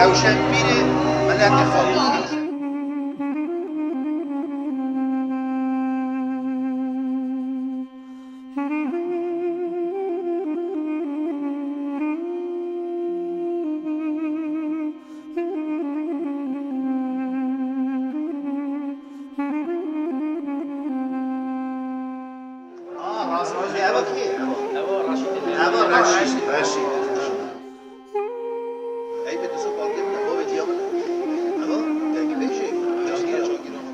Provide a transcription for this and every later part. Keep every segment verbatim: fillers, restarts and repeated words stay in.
Rewşenbîrê miletê xwe. Aa, Razî, ev kî? Ev Reşîd. Ev Reşîd, Reşîd. Eyb e, dizo baldê min e, bavê diya min e. Ev, dengvêjê, dengvêjê giran.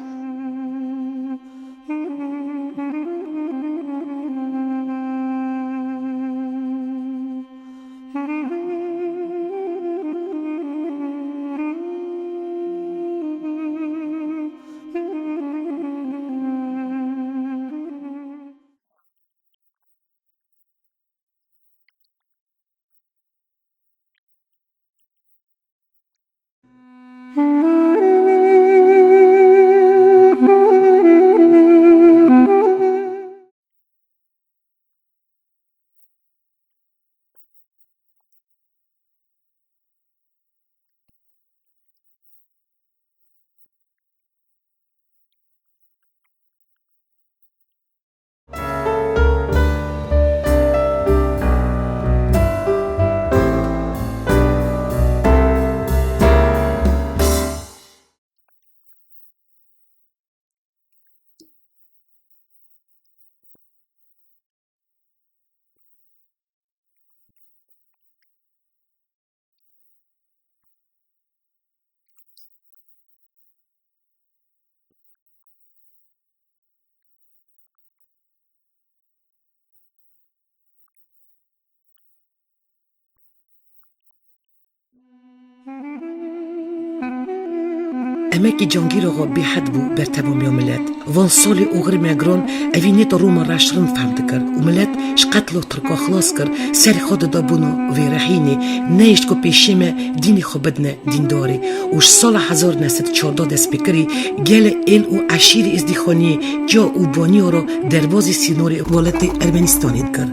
Emekî Cangîr Axa bêhed bû ber temamiya milet. Van salê oxirî me giran evî nêta Roma reş rind fehm dikir û milet ji qetla Tirka xilas kir, serê xwe dida bona vê rehînê, neyişt ku pêşiyê me dînê xwe bidine dîndarê û ji sala hezar neh sed çardeh dest pê kirî gelê êl û eşîrê Êzdîxaniyê, Ca û Baniya re derbazî sînorê welatê Ermenistanê dikir.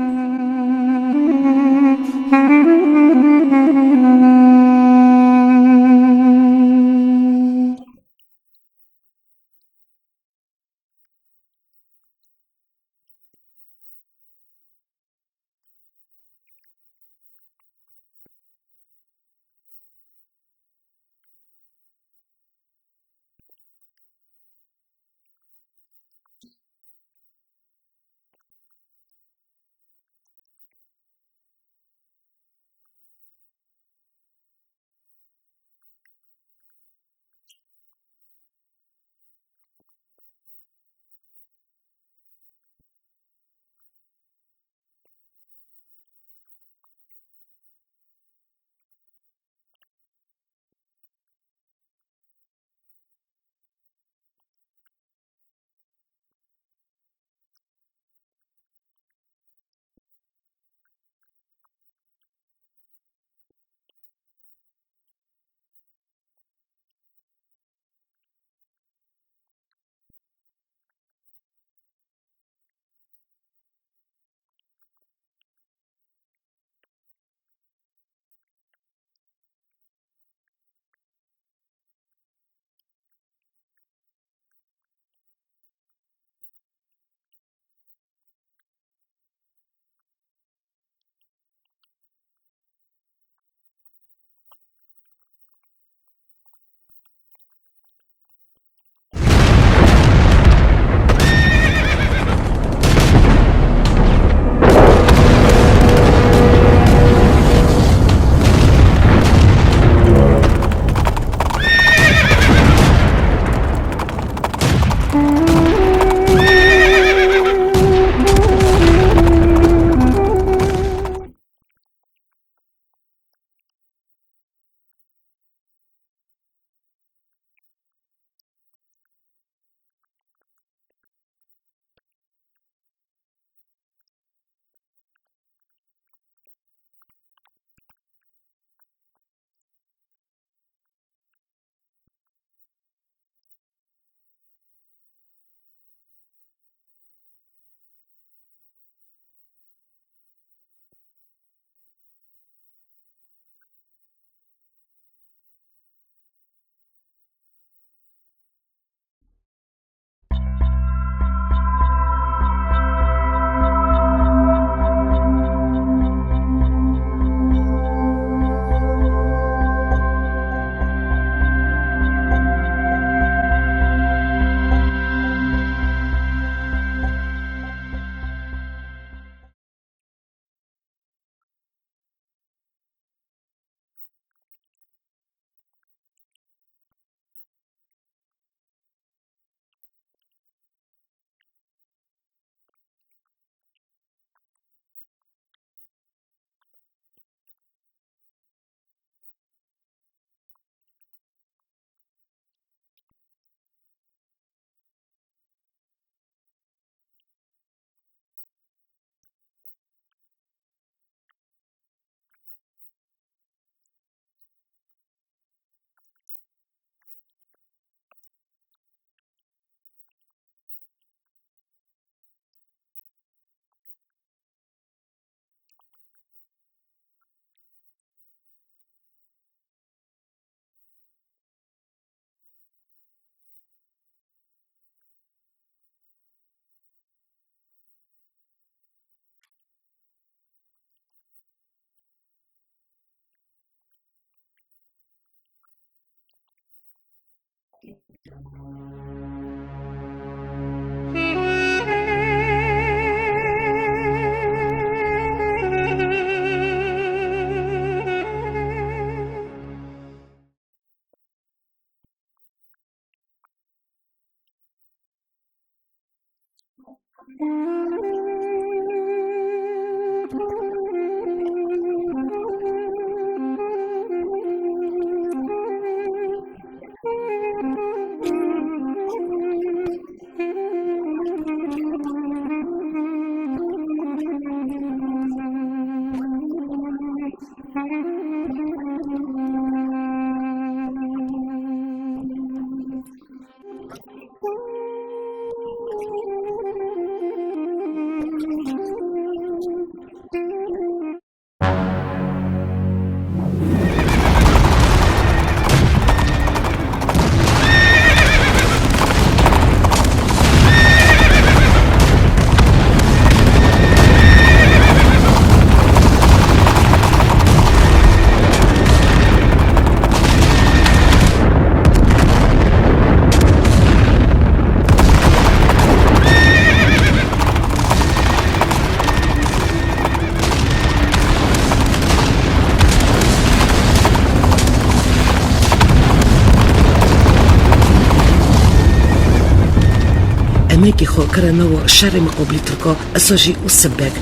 Emekê xwe kire newa şerê miqobilî Tirka, esa jî û sibek.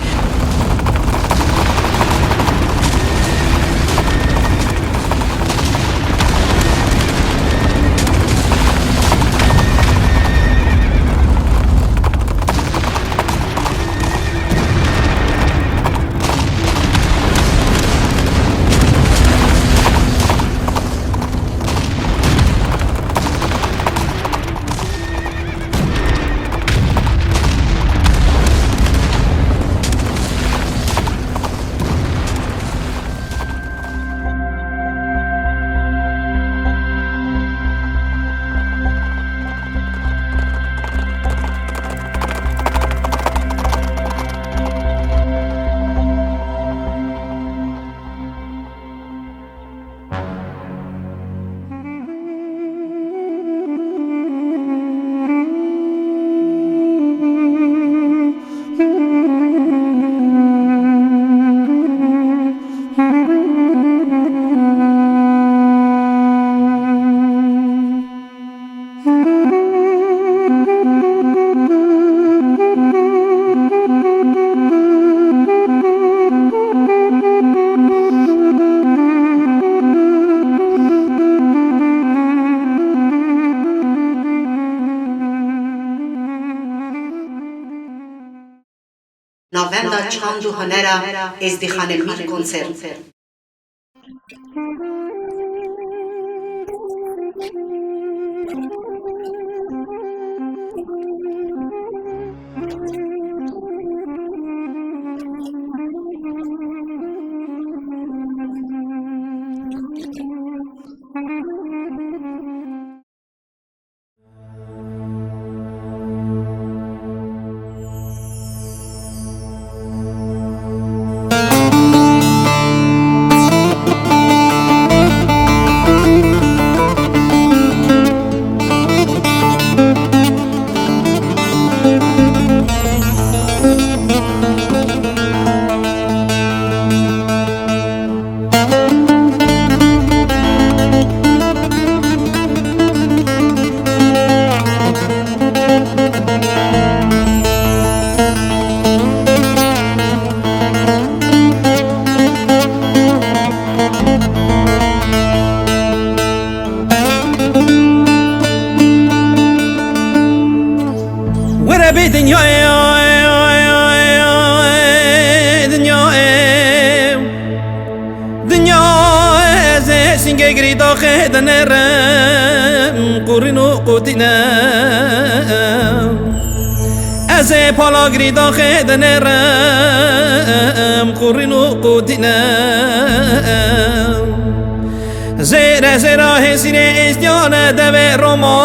Navenda Çand û Hunera Êzdîxanê Mîr Konser. Were bê dinyayê, dinyayê, dinya ez ê sîngê girîdaxê dinêrim, qurîn û qutîne. Ez ê pala girîdaxê dinêrim, qurîn û qutîne. Zêre zêra hêsîrê êzdiyane devê Roma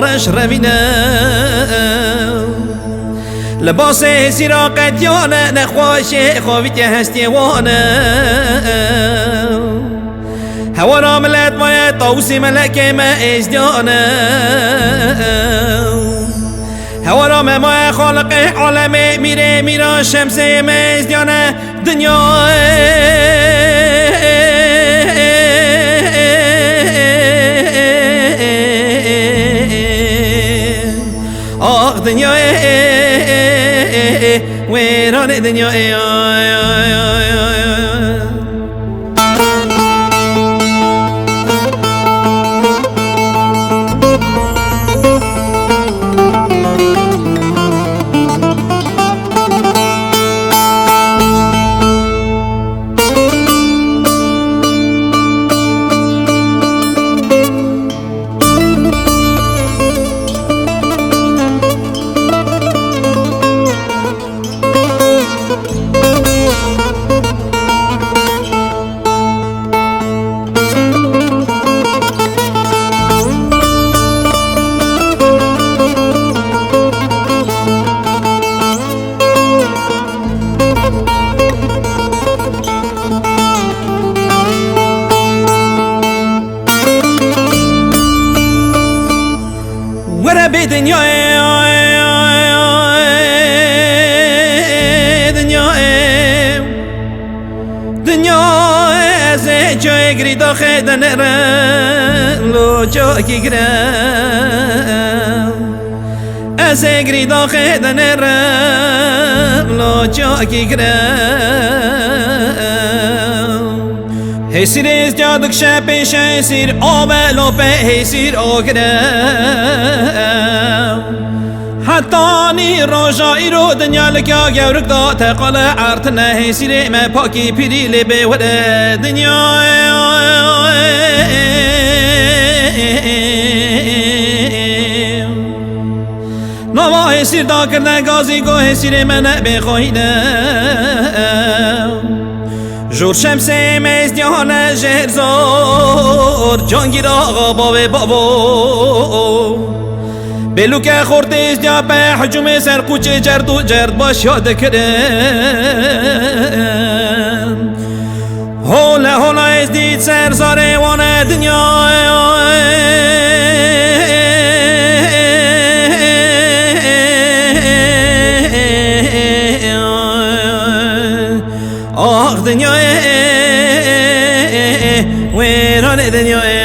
reş revîne. Libasê hêsîra qediyane nexweşê xwevîtê hestiyê wane. Hewara milet maye, Tawusê melekê me êzdiyan e. Hewara me maye, Xaliqê alemê, mîrê mîra, Şemsê me êzdiyan e. Dinyayê, ax dinyayê, wêranê dinyayê. Were bê dinyayê, dinyayê, dinyayê, ez ê cayê girîdaxê dinêrim, lo cakî girem. Ez ê girîdaxê dinêrim, lo cakî girem. Hêsîr êzdiya dikşe pêşe hêsîr, ave lo pê hêsîr agire. Hetanî roja îro dinya li ka gewrik da teqale erd tine, hêsîrê me pakî pîrî lê bê were dinya. Nava hêsîr da kirine gazî, go hêsîrê me nebê xwîne. Jor Şemsê me êzdiyane jêr zor, Cangîr Axa bavê bavo. Bêlûke xortê êzdiya pe hicûmê ser qûçê cerd û cerd baş ya dikirin. Hole hola êzdî ser zarê wane dinya. Ax dinyayê, wêranê dinyayê.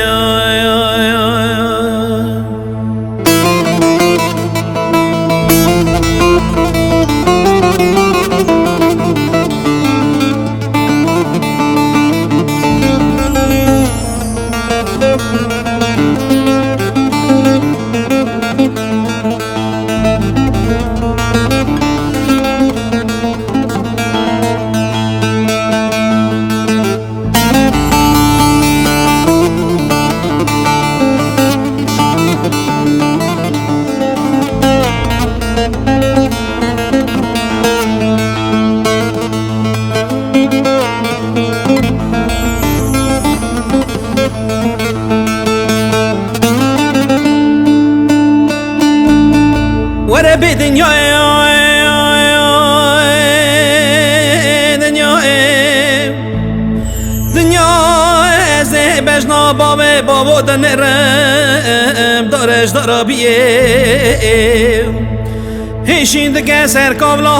Were bê dinyayê, dinyayê. Dinya ez ê bejna bavê bavo dinêrim, darê ji dara biyê. Hêşîn dike ser kavla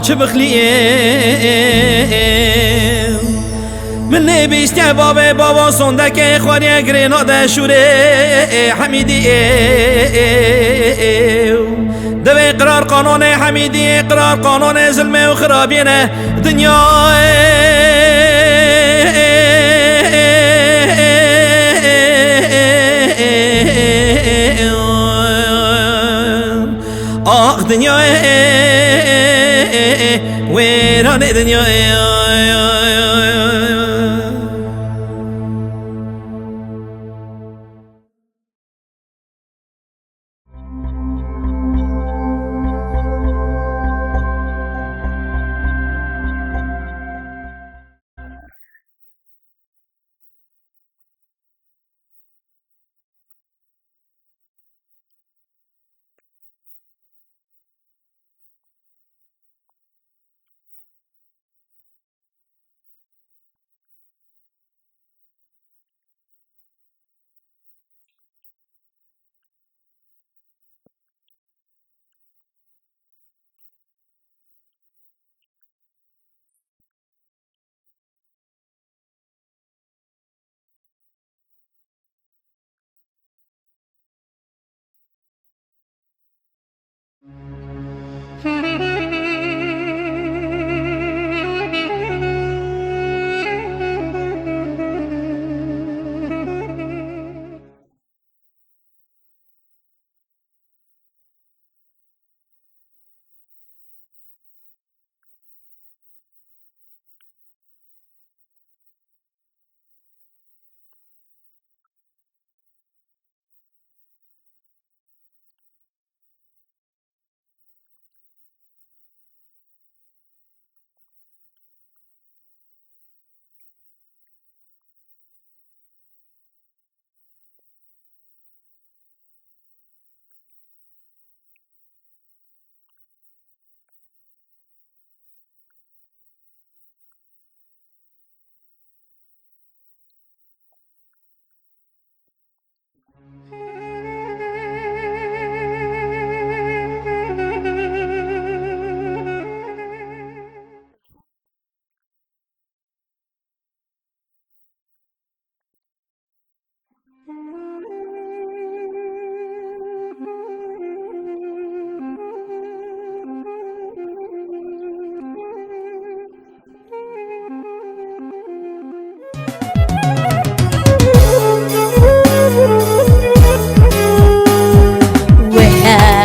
çi bixliyê. Min nêbîstiye bavê bavo sondekê xweriye girê nade şûrê Hemîdiyê. Divê qirar qanonê Hemîdiyê, qirar qanonê zilmê û xirabiyê ne dinyayê. Ax dinyayê, wêranê dinyayê.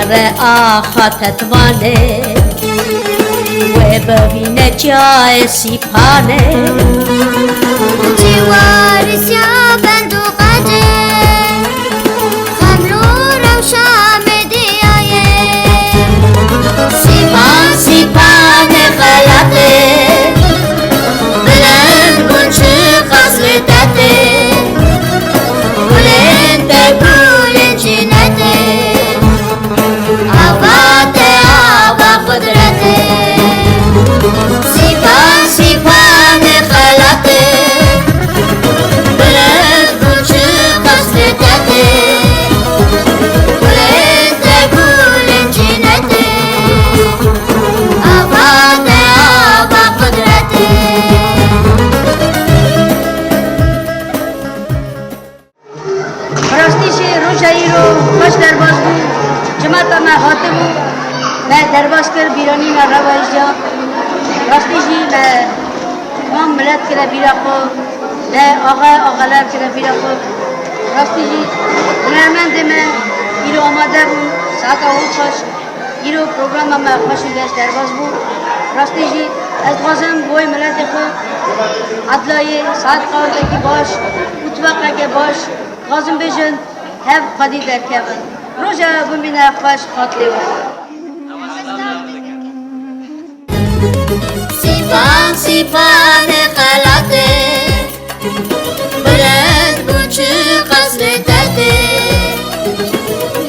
Re axa Tetvanê, wê bivîne çiyayê Sîpanê. Ciwarisiya bend û qedê, xem û rewşa mediyayê. Sîpan, Sîpanê xelatê, bilind bûn çiqas li tetê. Gulên te gulên cînetê. Ava te ava qudretê. Sîpan, Sîpanê xelatê. Bilind bûn çiqas li tetê. Gulên te gulên cînetê. Ava te ava qudretê. Bi rastî jî roja îro xweş derbas bû. Cimata me hatibû, me derbas kir, bîranîna rewayê jiyan. Rastî jî me temam milet kire bîra xwe, me axe axeler kire bîra xwe. Rastî jî hunermendê me îro amade bûn, saeta wan xweş. Îro programa me xweş û geş derbas bû. Rastî jî ez dixwazim bo wê miletê xwe Edlayê saet qaweteke baş û tifaqeke baş dixwazim bêjin, hev xwedî derkevin. Roja bimîne xweş, xatirê we. Sîpan, Sîpanê xelatê. Bilind bû çiqas li te tê.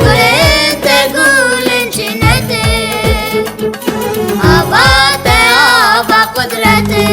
Gulên te gulên cînetê. Ava te ava qudretê.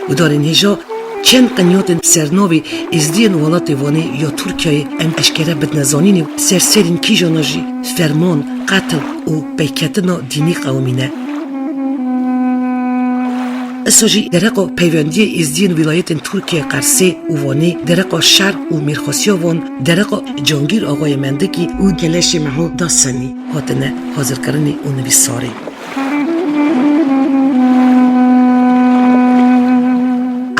Gudarên hêja çend qinyatên sernavî êzdiyên welatê Wanê ya Tirkiyeyê em eşkere bidine zanînê û ser serên kîjana jî ferman, qetil û peyketina dînî qewimîne. Isa jî dereqa peywendiyê êzdiyên wîlayetên Tirkiyeyê Qersê û Wanê, dereqa şer û mêrxasiya wan, dereqa Cangîr Axayê Mendikî û Keleşê Meho Dasenî hatine hazirkirinê û nivîsarê.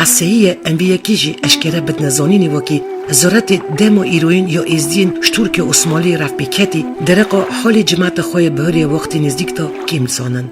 Eseyî ye em vê yekê jî eşkere bidine zanînê, wekî hezaretê dema îroyîn ya êzdiyên ji Tirkiya Osmanliyê revpêketî, dereqa halê cimata xwe yê bihurê wextê nêzdîk de kêm dizanin.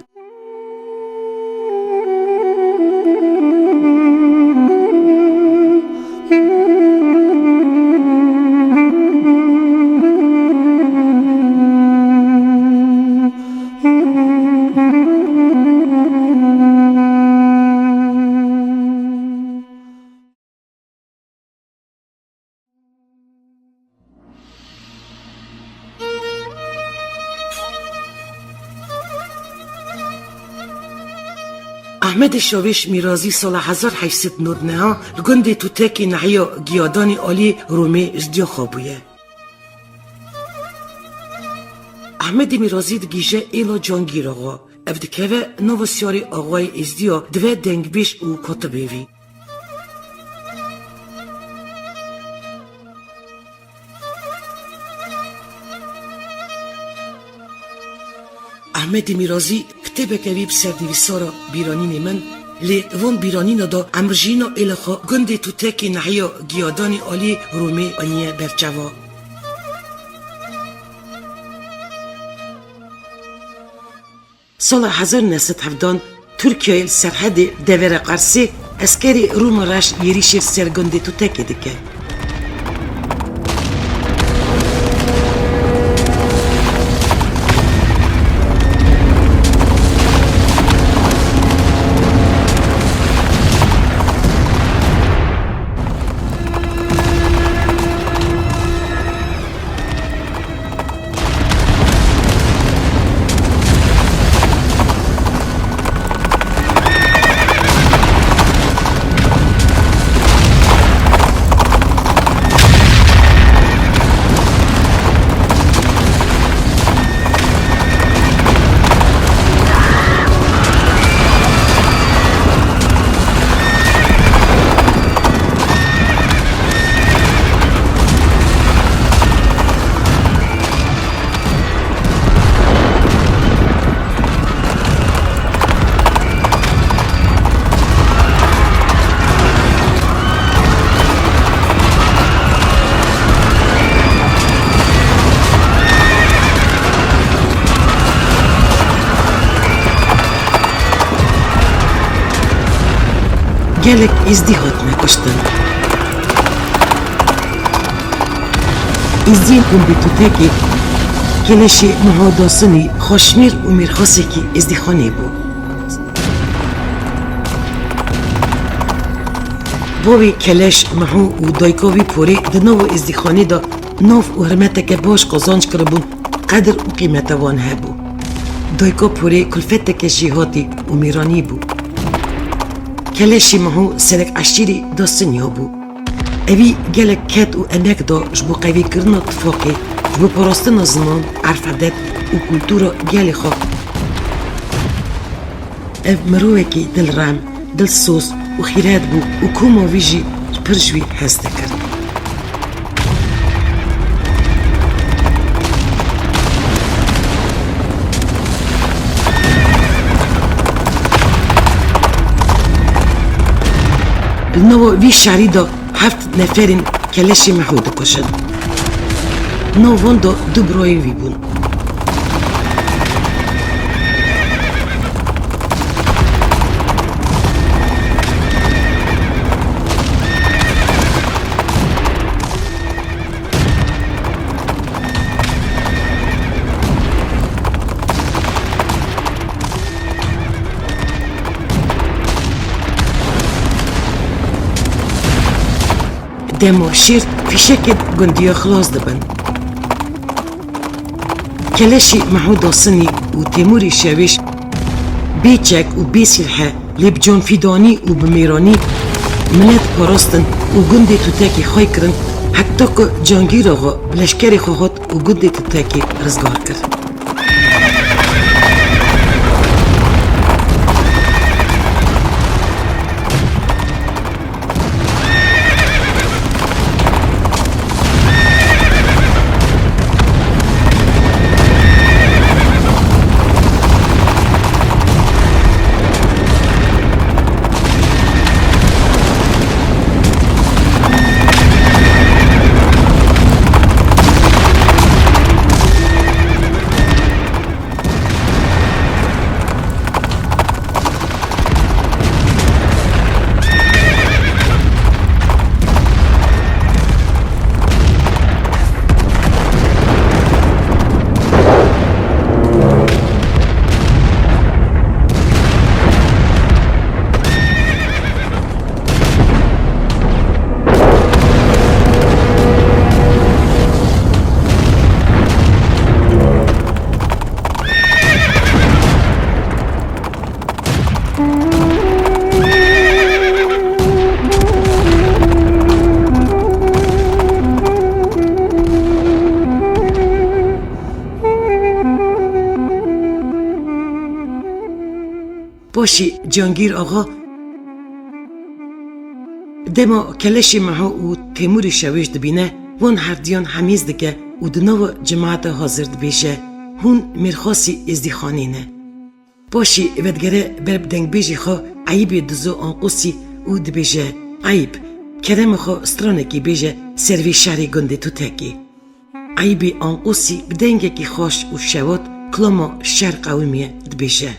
Ehmedê Şavêş Mîrazî sala hezar heyt sed nod neha li gundê Tutekê nahiya Giyadanê aliyê Rûmê ji diya xwe bûye. Ehmedê Mîrazî digihîje êla Cangîr Axa. Ev dikeve nava siyarê axayê êzdiya, dibe dengbêj û katibê vî. Ehmedê Mîrazî kitêbeke vî bi ser nivîsara Bîranînê min, Lê di van bîranîna de emirjiyîna êla xwe gundê Tutekê nahiya Giyadanê alî Romê aniye berçava. Sala hezar û neh sed hevdan Tirkiyeyê li serhedê devera Qersê eskerê Rûma reş êrîşê li ser gundê Tutekê dike. Gelek Êzdî hatine kuştin. Êzdiyên gundê Tutekê, Keleşê Miho Dasinî xweşmêr û mêrxasekî êzdîxanê bû. Bavê Keleş Miho û dayika wî Porê di nava êzdîxanê de nav û hurmeteke baş qazanc kiribûn, qedir û qîmeta wan hebû. Dayika Porê kulfeteke jêhatî û mêranî bû. Keleşî Miho serek eşîrî Dasinî ya bû. Evî gelek ked û emek da ji bo qevîkirina tifaqê, ji bo parastina ziman, erf, edet û kultura gelê xwe. Ev mirovekî dilrem, dilsoz û xîret bû û koma wî jî pir ji wî hez dikir. Li nava vî şerî de heft neferên Keleşê Miho dikujin. Nav wan de du birayên wî bûn. Dema şêr fîşekên gundiya xilas dibin. Keleşî Miho Dasinî û Têmûrê Şewêş bê çek û bê sîlhe, lê bi canfîdanî û bi mêranî milet parastin û gundê Tutekê xwey kirin, heta ku Cangîr Axa bi leşkerê xwe hat û gundê Tutekê rizgar kir. Paşê Cangîr Axa dema Keleşê Miho û Têmûrê Şewêş dibîne, wan herdiyan hemîz dike û di nava cemaeta hazir dibêje, hûn mêrxasî êzdîxanê ne. Paşî vedigere ber bi dengbêjê xwe Eyîbê Dizo Anqûsî û dibêje: Eyîb, kerema xwe stranekê bêje ser vê şerê gundê Tutekê. Eyîbê Anqûsî bi dengekî xweş û şewat kilama şer qewimiye, dibêje: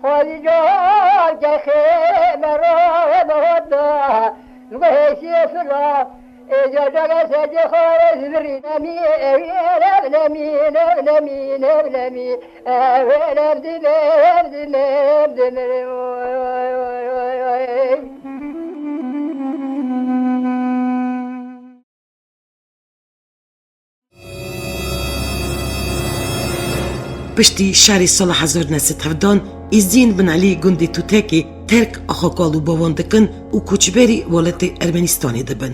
Xwedî cor kexê mero mehota, guhêşî sula, ê cacage secê xwe zivirî nemî, ew ê lev nemî, lev nemî, lev nemî, ew ê lev dime, lev dime, lev dime, oy, oy, oy, oy. Piştî şerê sala hezar neh sed hevdan, Îzdîn bin Elî gundê Tutekê terk axakal û bawan dikin û koçberî welatê Ermenistanê dibin.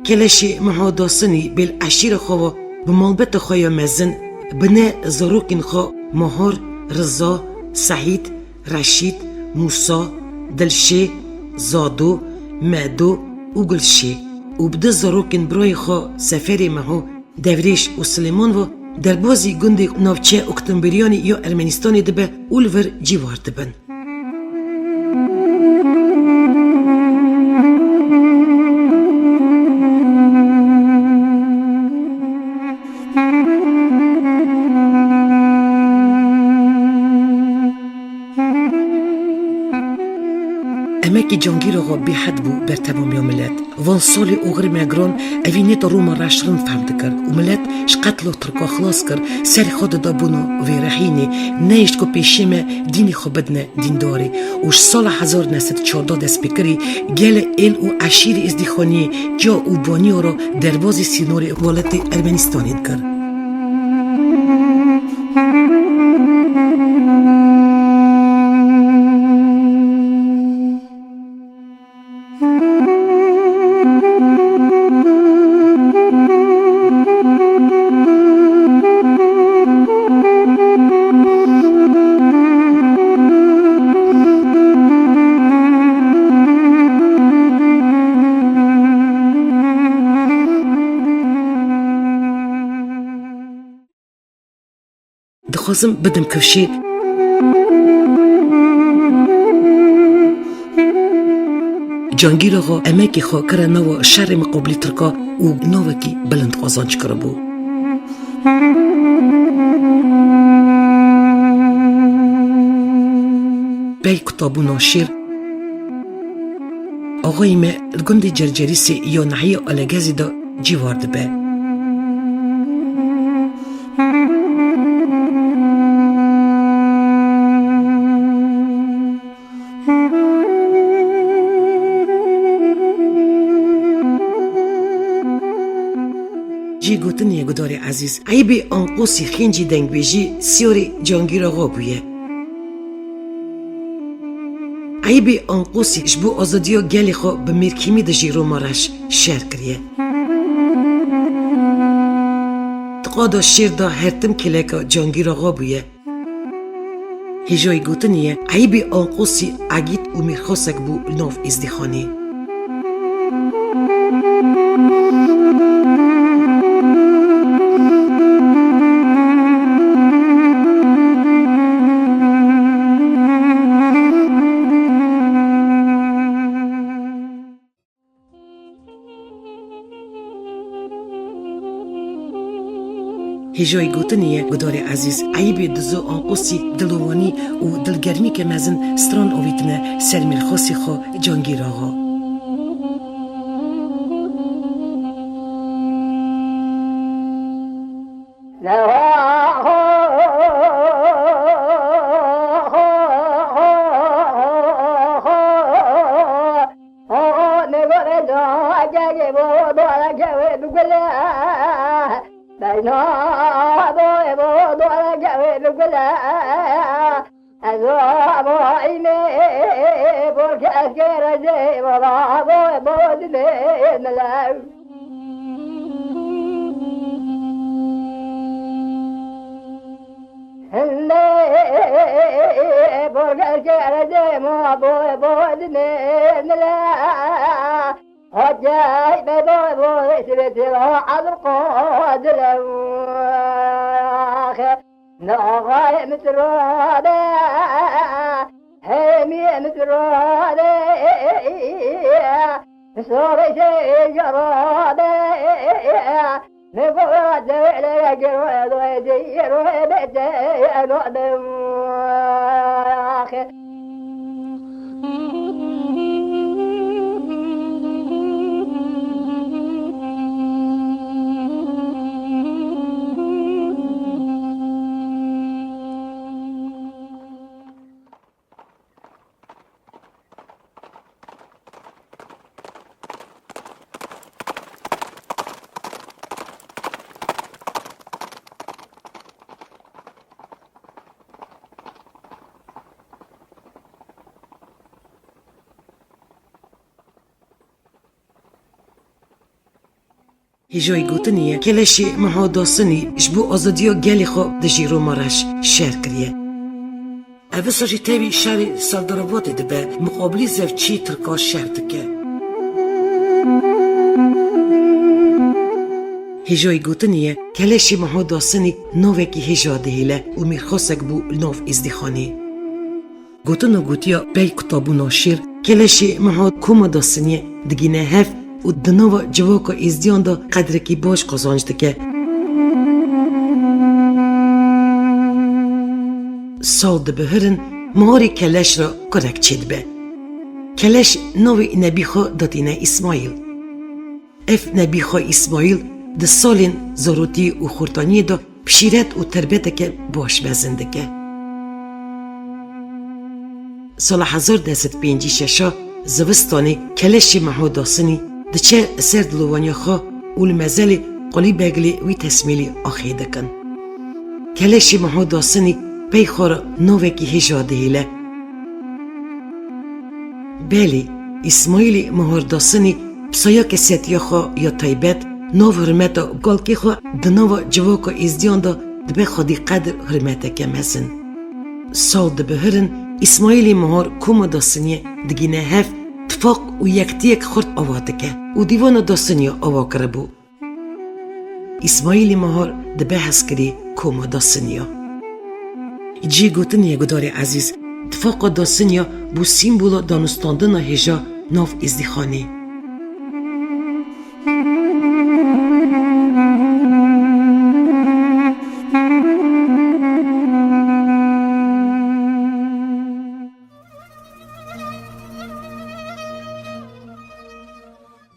Keleşê Miho Dasinî bêl eşîra xwe ve bi malbeta xwe ya mezin, bi ne zarokên xwe Mahar, Riza, Sehîd, Reşîd, Mûsa, Dilşê, Zado, Medo û Gulşê û bi du zarokên birayê xwe Seferê Miho, Devrêş û Silêman ve derbazî gundê navçe Oktomberiyanê ya Ermenistanê dibe û li vir cî war dibin. Emekî Cangîr Axa bêhed bû ber temamiya milet. Van salê oxirî me giran evî nêta Roma reş rind fehm dikir û milet ji qetla Tirka xilas kir, serê xwe dida bona vê rehînê, neyişt ku pêşiyê me dînê xwe bidine dîndarê û ji sala hezar neh sed çardeh destpêkirî gelê êl û eşîrê Êzdîxaniyê ca û baniya re derbazî sînorê welatê Ermenistanê dikir. Dixwazim bidim kifşê. Cangîr Axa emekê xwe kire nava şerê miqabilî Tirka û navekî bilind qazanc kiribû. Pey kutabûna şêr, axayê me li gundê Cercerîsê ya nahiyê Alegezê de cî war dibe. Jî gotinê ye gudarê ezîz, Eyîbê Anqosî xêncî dengbêjî sîyorê Cangîr Axa bûye. Eyîbê Anqosî ji bo azadiya gelê xwe bi mêrkîmî de jî Roma reş şer kiriye. Di qada şêr de her tim kêleka Cangîr Axa bûye. Hêjayî gotinê ye, Eyîbê Anqosî egît û mêrxasek bû li nav Êzdîxanê. Hêjayî gotinê ye, gudarê ezîz, Eyîbê Dizo Anqosî dilovanî û dilgermîke mezin stran avîtine ser mêrxasê xwe Cangîr Axa. Ez abo îmê, borke ez kere zê, baba, bo, bo, dibê milew. Hinde, borke ez kere zê, ma, bo, bo, dibê milew. Hocay be bo bo sibetê va Abdulkadir ew. Axe, ne ağay mitrade, hemi mitrade, sorê şey yarabe. Ne gora de le gero do de ro be de no de. Axe. Hêjayî gotinê ye, Keleşê Miho Dasinî ji bo azadiya gelê xwe dijî Roma reş şer kiriye. Ev wisa jî tevî şerê Serdarabatê dibe, muqabilî zevçî Tirka şer dike. Hêjayî gotinê ye, Keleşê Miho Dasinî navekî hêja dihêle û mîrxasek bû li nav Êzdîxanê. Gotin û gotiya pey kutabûna şêr, Keleşê Miho Koma Dasiniyê digîne hev û di nava civaka Êzdiyan de qedrekî baş qazanc dike. Sal dibihirin, miharê Keleş re kurek çêdibe. Keleş navê nebî xwe datîne Îsmaîl. Ev nebî xwe Îsmaîl di salên zarotî û xurtaniyê de bi şîret û terbeteke baş mezin dike. Sala hezar neh sed pêncî şeş a zivistanê Keleşê Miho Dasinî diçe ser dilovaniya xwe û li mezelê Qulî Beglê wî tesmîlî axê dikin. Keleşê Miho Dasinî pey xwe re navekî hêja dihêle. Belê, Îsmaîlê Mihar Dasinî bi saya kesetiya xwe ya taybet, nav hurmeta kalkê xwe di nava civaka Êzdiyan de dibe xwedî qedir hurmeteke mezin. Sal dibihirin, Îsmaîlê Mihar Koma Dasiniyê digîne hev, tifaq û yektiyek xurt ava dike û dîwana Dasiniya ava kiribû. Îsmaîlê Mihar dibe hezkirî Koma Dasiniya. Cihê gotinê ye, gudarê ezîz, tifaqa Dasiniya bû sîmbola danûstandina hêja nav Êzdîxanê.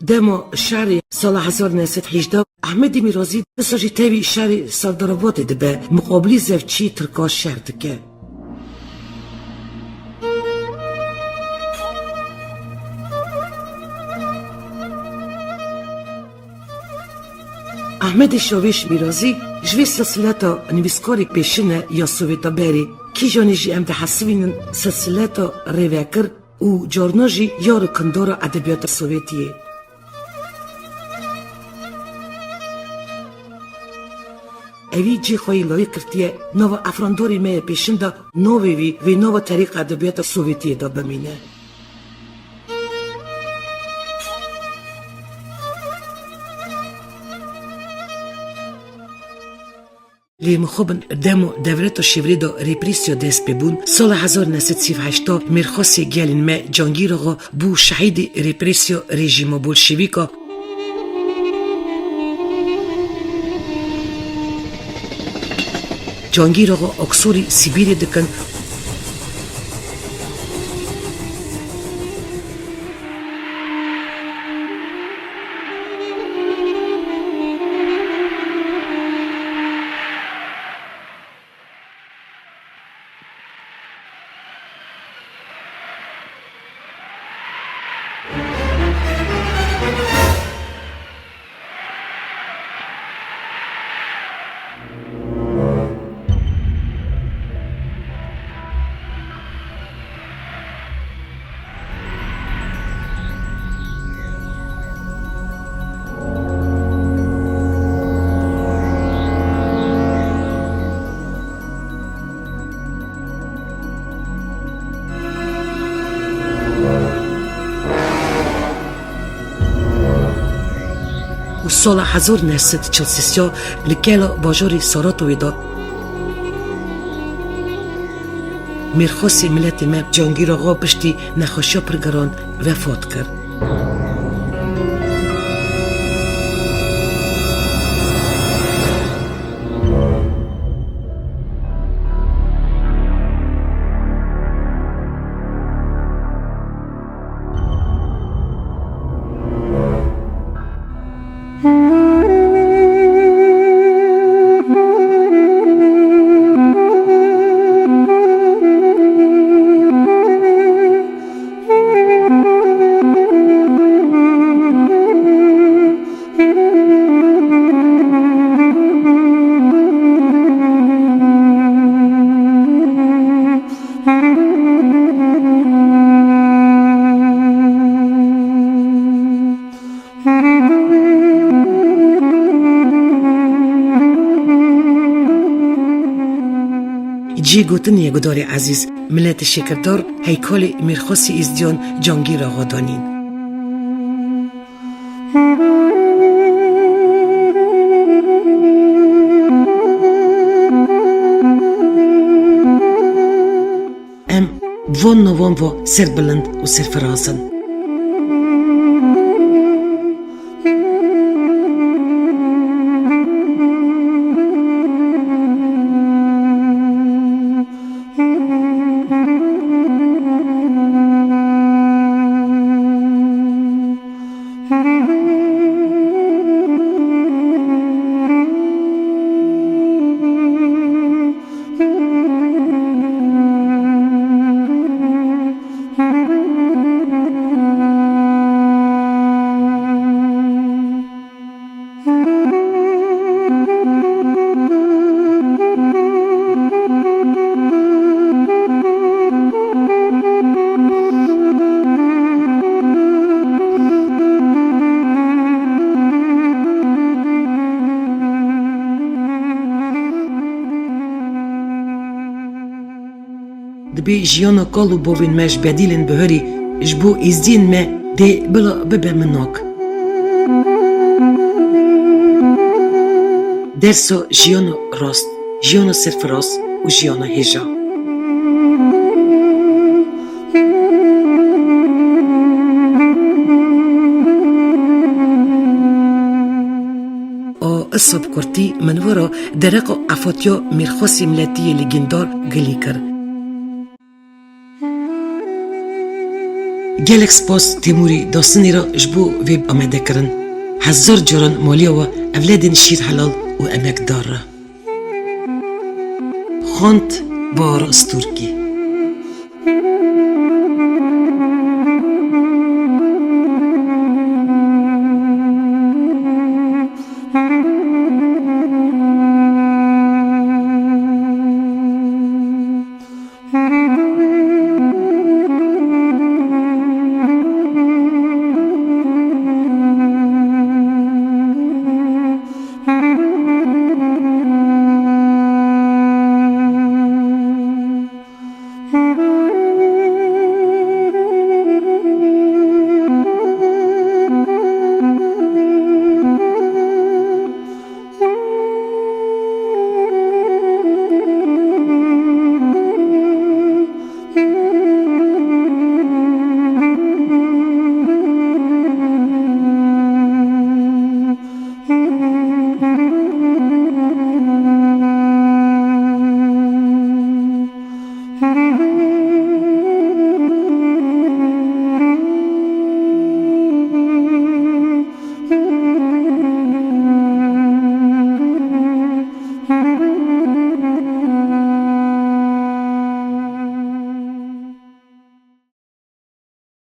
Dema şerê sala hezar neh sed hejdeh, Ehmedê Mîrazî wisa jî tevî şerê Serdarabatê dibe, muqabilî zevçî Tirka şer dike. Ehmedê Şavêş Mîrazî ji vê silsileta nivîskarê pêşine ya Sovêta berê, kîjanê jî em dihesibînin silsileta rêvekir û carna jî ya rikindora edebiyata Sovêtiyê. Evî cê xwe yê layîq girtiye, nava efrandarê me yê pêşin de navê wî vê nava terîqa edebiyata Sovêtiyê de bimîne. Lê mixabin dem û devreta şevrê de represiya dest pê bûn, sala hezar neh sed sî û heşt a mêrxasê gelên me Cangîr Axa bû şehîdê represiya rejîma bolşevîk a. Cangîr Axa aksorî Sibîrê dikin. Sala hezar neh sed çil sê li kela bajarê Saratowê de Mêrxasî miletê me Cangîr Axa piştî nexweşiya pir giran wefat kir. Cihê gotinê ye gudarê ezîz, miletê şêkirdar heykalê Mêrxasî Êzdiyan Cangîr Axa danîn. Em van navan ve serbilind û serfiraz in. Dibê jiyana kal û bavên me ji bedîlên bihurî ji bo êzdiyên me dê bila bibe minak. Dersa jiyana rast, jiyana serfiraz û jiyana hêja. A, isa bi kurtî min we re dereqa efatiya Mêrxasî miletî yê lêgîndar gilî kir. Gelek spas Têmûrî Dasinî re ji bo vê amadekirin. Hezar caran maliya we ewledên şîrhelal û emekdar re. Xwend Bahar Stûrkî.